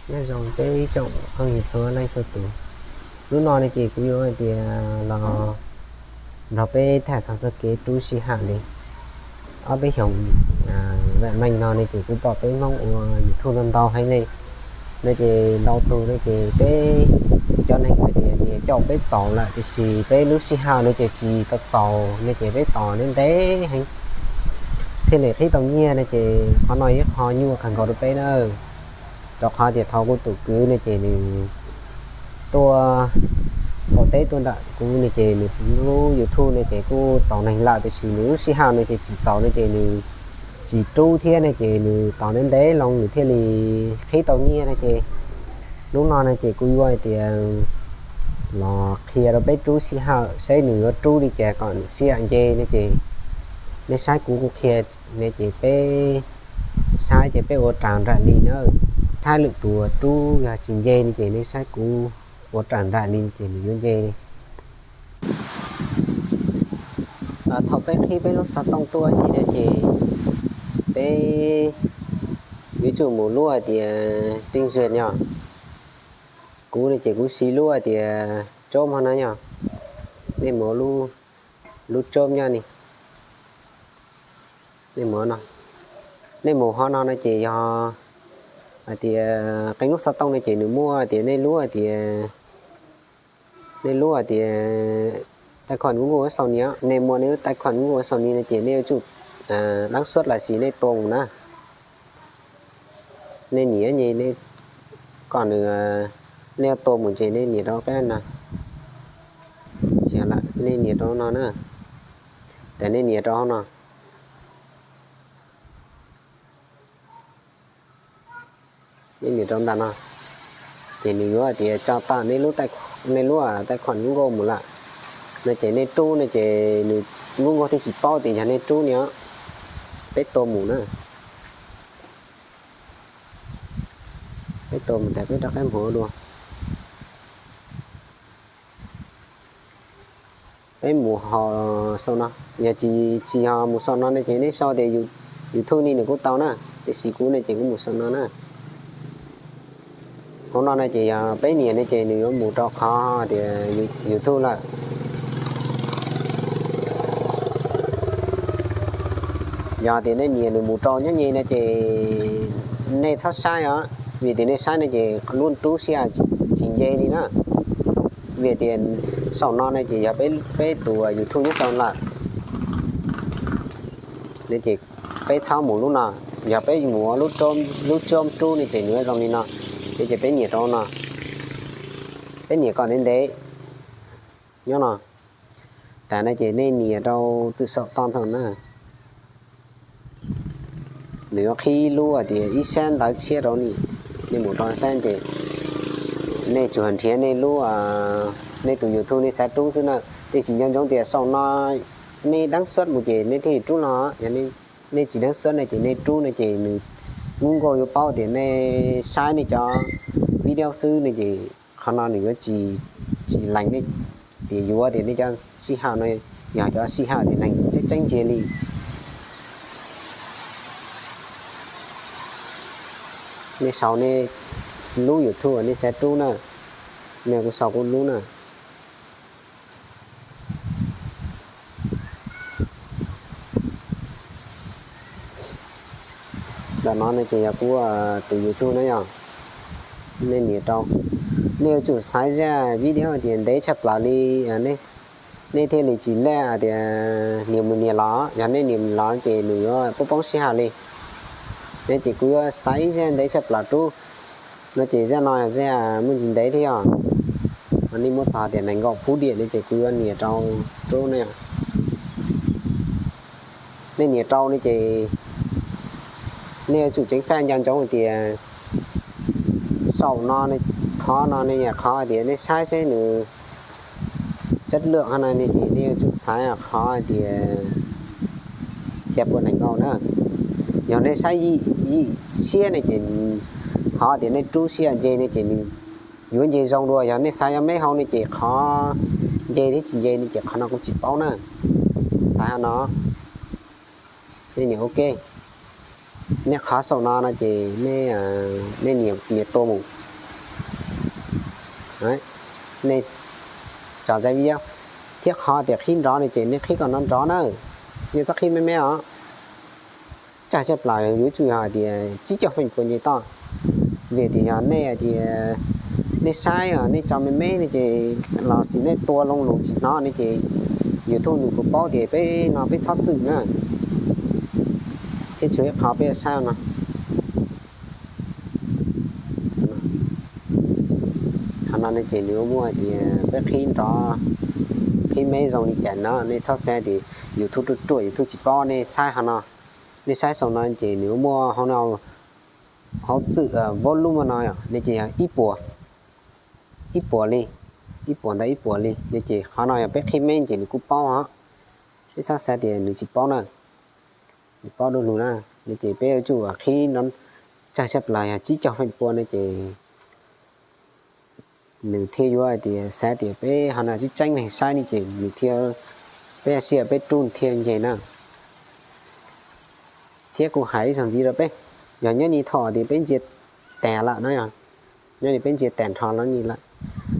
Nyob zoo peb ib tsoom phooj ywg txhua leej txhua tus. Hnub no ne ces kuv yuav hais tias los nrog peb tham txog txoj kev rub sij hawm li. Ob peb xyoos vam meej no ne ces kuv pom peb Hmoob ua YouTube ntau ntau heev li. No ces ntau tus ne ces peb cov neeg hais tias nyias caum peb txaus lawm tiam sis peb lub sij hawm no ces tsis tau txaus ne ces peb tos ntev ntev heev thiaj li qhib tau nyiaj ne ces qhov no yog qhov nyuaj kawg nkaus rau peb na. Rau qhov tias thaum kuv tus kwv ne ces nws tuaj npau teb tuaj nram kuv ne ces nws lub YouTube ne ces kuj txaus neeg lawm tiam sis nws lub sij hawm no ces tsis txaus ne ces nws tsis rub thiab ne ces nws tos ntev ntev loo nws thiaj li qhib tau nyiaj ne ces hnub no ne ces kuv yuav hais tias los qhia rau peb rub sij hawm saib nws yuav rub li cas kom nws sij hawm nce ne ces nej saib kuv kuj qhia ne ces peb saib ces peb ua raws nraim li na. Saib lwm tus rub yog tsis nce ne ces nej saib kuv ua raws nraim li ces nws yuav nce li. Thaum peb qhib peb lub xov tooj tuaj ib no ces peb yuav tsum mus lub hais tias Trinh Duyệt no. Kuv ne ces kuv siv lub hais tias Chrome no yog. Nej mus lub Chrome nyob ni. Nej mus no, nej mus ho no no ces yog hais tias qee lub xov tooj no ces nws muaj hais tias nej lub hais tias, nej lub hais tias tài khoản Google sau ni, nej muaj nej lub tài khoản Google sau ni no ces nej yuav tsum đăng xuất lossis nej tua mus na. Nej nias, kom nws, nej yuav tua mus ces nej nias rau qab no. Tsis lawm, nej nias rau no na. Ces nej nias rau hauv no. Nej nias rau ntawm no, ces nws yuav hais tias tso tawm nej lub, nej lub tài khoản Google mus lawm no ces nej rub no ces nws, Google thiaj tsis paub tias yog nej rub ni. Peb tua mus na. Peb tua mus tas peb rov qab mus dua. Peb mus ho sau no, yog tsis, tsis ho mus sau no ne ces nej sau tias YouTube ni nws kuj tau na, tiam sis kuv ne ces kuv mus sau no na. Hauv no ne ces yog peb nias ne ces nws yuav mus rau qhov tias YouTube lawm. Yog tias nej nias nws mus rau nyob nyem no ces nej txhob saib os, vim tias nej saib no ces lub rub sij hawm tsis nce li na. Vim tias saum no ne ces yog peb tus YouTube nyob saum lawm. Ne ces peb txhob mus lub no, yog peb mus lub, lub Chrome rub ne ces nws yuav zoo li no. Ne ces peb nias rau no, peb nias kom ntev ntev nyob no. Tas no ces nej nias rau txwm saum toj ntag na. Nws yuav qhib lub hais tias ib sab ntawv tshiab rau nej, nej mus rau sab ces nej tsuas nrhiav nej lub, nej tus YouTube nej xav rub xwb na. Tiam sis nco ntsoov tias saum no nej đăng xuất mus ces nej thiaj li rub los, yog nej tsis đăng xuất no ces nej rub no ces nws, Google yuav paub tias nej saib nej cov video xwb no ces qhov no nws yuav tsis, tsis lees nej, tias yuav tias nej cov sij hawm no yog cov sij hawm tias neeg tseeb tseeb ntsia li. Nej sau nej lub YouTube nej xav rub na, nej kuj sau kuv lub na. Ntawm no ne ces yog kuv tus YouTube na yog. Nej nias rau, nej yuav tsum xaiv zaj video tias ntev tshaj plaws li, nej thiaj li tsis laj tias nias mus nias los. Yog nej nias mus los ces nws yuav poob poob sij hawm li. Ne ces kuv yuav xaiv ib zaj ntev tshaj plaws rub. No ces zaj no yog zaj muaj ntsis ntev thiab yog, nej muab txog tias nees nkaum phút điểm ne ces kuv yuav nias rau rub ne. Nej nias rau ne ces nej yuav tsum ceev faj nco ntsoov hais tias saum no, qhov no ne yog qhov tias nej saib seb nws chất lượng ho no ne ces nej yuav tsum xaiv qhov hais tias xya pua nees nkaum na. Yog nej saib yim, yim siab ne ces qhov tias nej rub sij hawm nce ne ces nws yuav nce zoo dua. Yog nej xaiv yog meb hau ne ces qhov nce thiab tsis nce ne ces qhov no kuj tsis paub na. Xaiv ho no, nej nias ok. Nej qhov saum no no ces nej nias tua mus. Nej tso zais video, thiab qhov tias qhib nrov no ces nej qhib kom nrov nrov na, nej txhob qhib me me os. Tsawg tshaj plaws yuav tsum yog hais tias tsib caug feem pua nce toj. Vim tias yog nej hais tias nej saib nej tso me me no ces los sis nej tua loo lus tsis hnov no ces YouTube nws kuj paub tias peb no peb txhob txwm na. Thiab tshuav ib qho peb saib no, qhov no no ces nws muaj hais tias peb qhib nrov, qhib me zoo li cas no nej txhob xav tias YouTube ruaj ruaj YouTube tsis paub. Nej saib qhov no, nej saib saum no ces nws muaj hauv no, hauv txwm volume no no ces yog ib puas, ib puas li, ib puas ntawm ib puas li no ces qhov no yog peb qhib me ces nws kuj paub os. Peb txhob xav tias nws tsis paub na, nws paub du lug na. No ces peb yuav tsum qhib nrov, tsawg tshaj plaws yog tsib caug feem pua no ces nws thiaj yuav hais tias xav tias peb qhov no tseeb tseeb neeg saib no ces nws thiaj, peb sij hawm peb rub nws thiaj nce na. Thiab kuv hais ib zaug ntxiv rau peb, yog nyob ni thaum tias peb ntsia tas lawm na, yog nyob ni peb ntsia tas nrho lawm ni lawm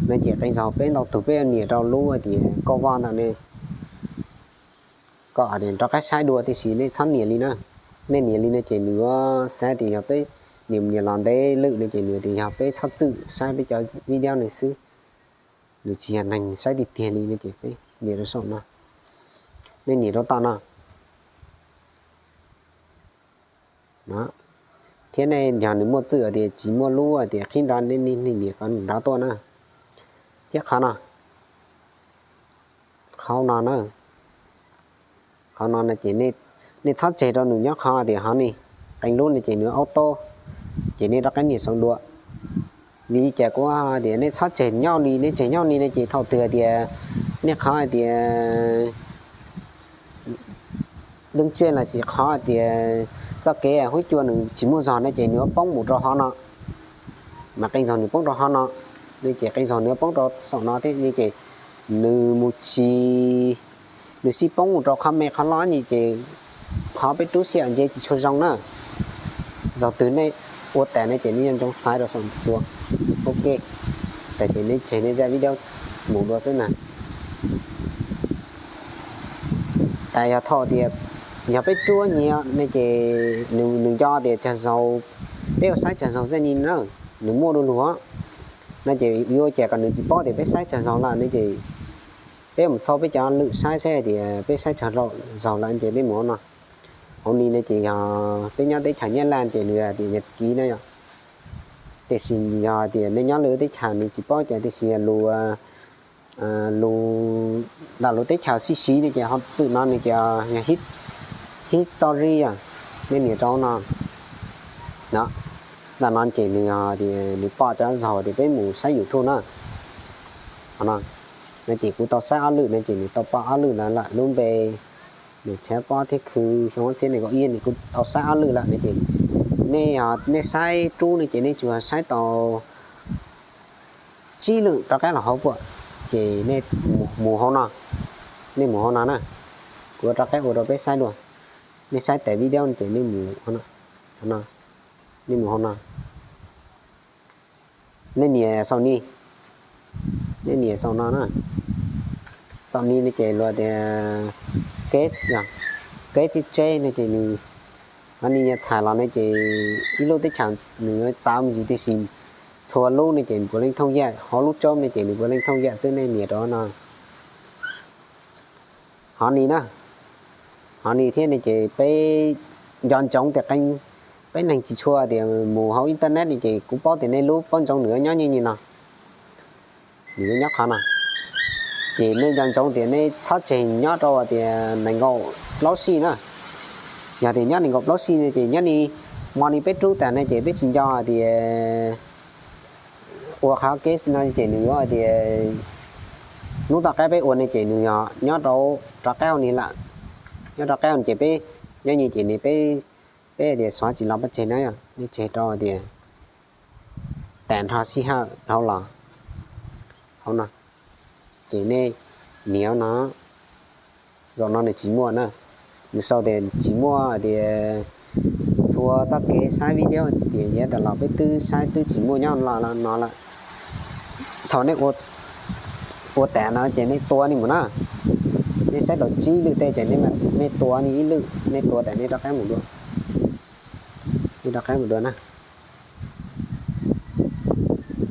no ces qee zaug peb ntau tug peb nias rau lub hais tias kauj voj ntawm ne, kom tias rov qab saib dua, tiam sis nej txhob nias li na. Nej nias li no ces nws yuav xav tias yog peb nias mus nias los ntev lawm no ces nws tias yog peb txhob txwm saib peb cov video no xwb. Nws tsis yog neeg saib tiag tiag li no ces peb nias rau saum no, nej nias rau tom no. Thiab nej yog nws muaj txwm tias tsis muaj lub tias qhib nrov, nej nias kom nrov tuaj na. Thiab qhov no, qhov no na, qhov no no ces nej txhob tseg rau nws nyob qhov tias hov ni, qee lub no ces nws auto, ces nej rov qab nias saum dua. Vim li cas kuv tias nej txhob tseg nyob li, nej tseg nyob li no ces thaum twg tias nej qhov tias deeb tsuaj los sis qhov tias txoj kev huab cua nws tsis muaj zog no ces nws yuav poob mus rau hov no. Mas qee zaug nws poob rau hov no, no ces qee zaug nws yuav poob rau saum no thiab no ces nws mus tsis, nws sib poob mus rau qhov me qhov loj no ces qhov peb rub sij hawm nce tsis tshua zoo na. Zaum twg nej ua tas no ces nej nco ntsoov xaiv rau saum tua, ok, tas ces nej tseg nej zaj video mus dua xwb na. Tas yog thaum tias yog peb rub nyias no ces nws nco tias tsawg zaus, peb ua saib tsawg zaus zaj ni na, nws muaj du lug no ces yuav ua cas kom nws tsis paub tias peb saib tsawg zaus lawm no ces peb mus xauj peb cov lwm saib saib tias peb saib tsawg zaus lawm ces nej mus hauv no. Hauv ni no ces yog peb nyob teb chaws Nyab Laj ces nws tias nhật ký na yom. Tiam sis yog tias nej nyob lwm teb chaws nws tsis paub ces tiam sis lus, lus, ntawm lub teb chaws sib siv no ces ho txwm no nws ces yog history yom, nej nias rau no. Ntawm no ces nws, nws pom cov zaus tias peb mus saib YouTube na. Qhov no, no ces kuv tau saib ob lwm no ces nws tau pom ob lwm ntawd lawm, lub npe, nws tshav pob thiab khw xyoo ob txhiab nees nkaum ib, nws kuj tau saib ob lwm lawm no ces nej, nej saib rub no ces nej tsuas saib tau tsib lwm rov qab los hauv puam, ces nej mus hauv no, nej mus hauv no na. Kuv rov qab ua rau peb saib dua. Nej saib tas video no ces nej mus, nej mus hauv no, nej nias saum ni, nej nias saum no na. Saum ni no ces luag tias kev, kev thiab tseb no ces nws, qhov ni yog txhais los no ces ib lub teb chaws nws yuav txav me ntsis tiam sis txhua lub no ces nws puav leej thooj yam, hauv lub tsob no ces nws puav leej thooj yam xwb, nej nias rau no. Hov ni na, hov ni thiab no ces peb nco ntsoov tias qee, peb neeg tsis tshua tias mus hauv internet no ces kuv paub tias nej lub pob ntsoov nws yuav nyob nyiaj nyiaj no, nws yuav nyob qhov no. Ces nej nco ntsoov tias nej txhob tseg nyob rau tias nees nkaum plaub sij na. Yog tias nyob nees nkaum plaub sij no ces nyob ni, hmo ni peb rub tas no ces peb tsis nco tias ua qhov kev no ces nws yuav tias hnub tom qab peb ua no ces nws yog nyob rau rov qab ni lawm. Nyob rov qab ces peb nyob ni ces nws peb, peb tias xov tsis los pov tseg na yom, nej tseg rau tias tas nrho sij hawm dhau los hauv no, ces nej nias no, zaum no nws tsis muaj na. Nws sau tias tsis muaj tias txhua txoj kev saib video tias yav tas los peb twb saib twb tsis muaj nyob los no lawm. Thaum nej ua tas no ces nej tua ni mus na. Nej saib tau tsib lwm tej ces nej tua ni ib lwm, nej tua tas nej rov qab mus dua. Nej rov qab mus dua na.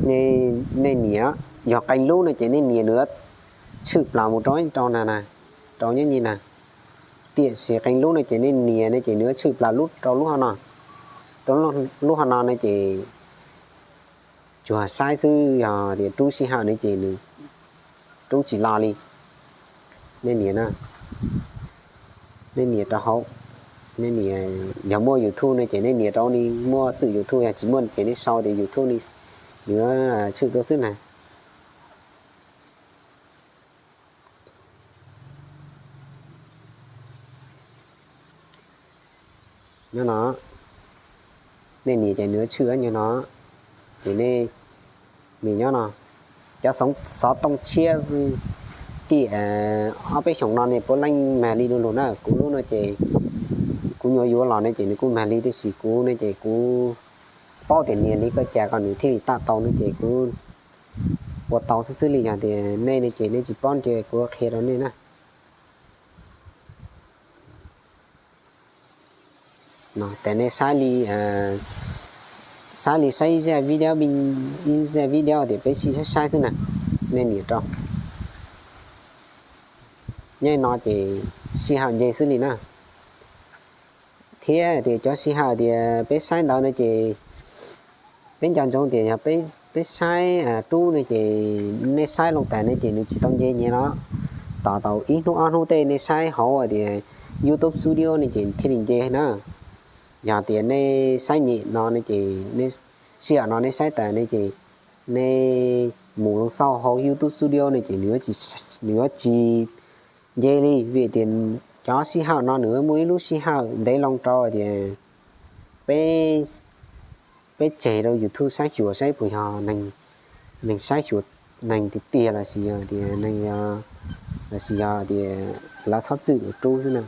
Nej nias, yog qee lub no ces nej nias nws yuav tshwm plaws mus rau rau na, rau nyob nyi na. Tiam sis qee lub no ces nej nias no ces nws yuav tshwm plaws rau lub hauv no. Rau lub hauv no no ces tsuas saib xwb, yog tias rub sij hawm no ces nws rub tsis los li. Nej nias na, nej nias rau hauv, nej nias, yog muaj YouTube no ces nej nias rau ni, muaj txwm YouTube, yog tsis muaj ces nej sau tias YouTube ni, nws yuav tshwm tuaj xwb na. Nyob no, nej nias ces nws yuav tshwm nyob no, ces nej nias nyob no. Cov xov tooj tshiab tiam ob peb xyoos no ne puav leej mag li du lug na. Kuv lub no ces kuv nyuam yuav los ne ces nws kuj mag li, tiam sis kuv ne ces kuv paub tias nias li koj cas kom nws thiaj li tau ne ces kuv ua tau xwb xwb li. Yog tias nej ne ces nej tsis paub ces kuv qhia rau nej na. Ces nej saib li, saib li saib ib zaj video, ib zaj video tias peb sib saib saib xwb na. Nej nias rau nyob no ces sij hawm nce xwb li na. Thiab tias cov sij hawm tias peb saib ntawd no ces peb nco ntsoov tias yog peb saib rub no ces nej saib loo tas no ces nws tsis tau nce nyias no. Tos tau ib hnub ob hnub tej nej saib hauv tias YouTube Studio no ces thiaj li nce na. Yog tias nej saib nyem no no ces sij hawm no nej saib tas no ces nej mus loo xauj hauv YouTube Studio no ces nws yuav tsis nce li, vim tias cov sij hawm no nws muaj ib lub sij hawm ntev loo rau tias peb tseg rau YouTube saib xyuas saib puas yog neeg saib xyuas neeg tiag tiag los sis yog tias neeg, los sis yog tias lawv txhob txwm rub xwb na.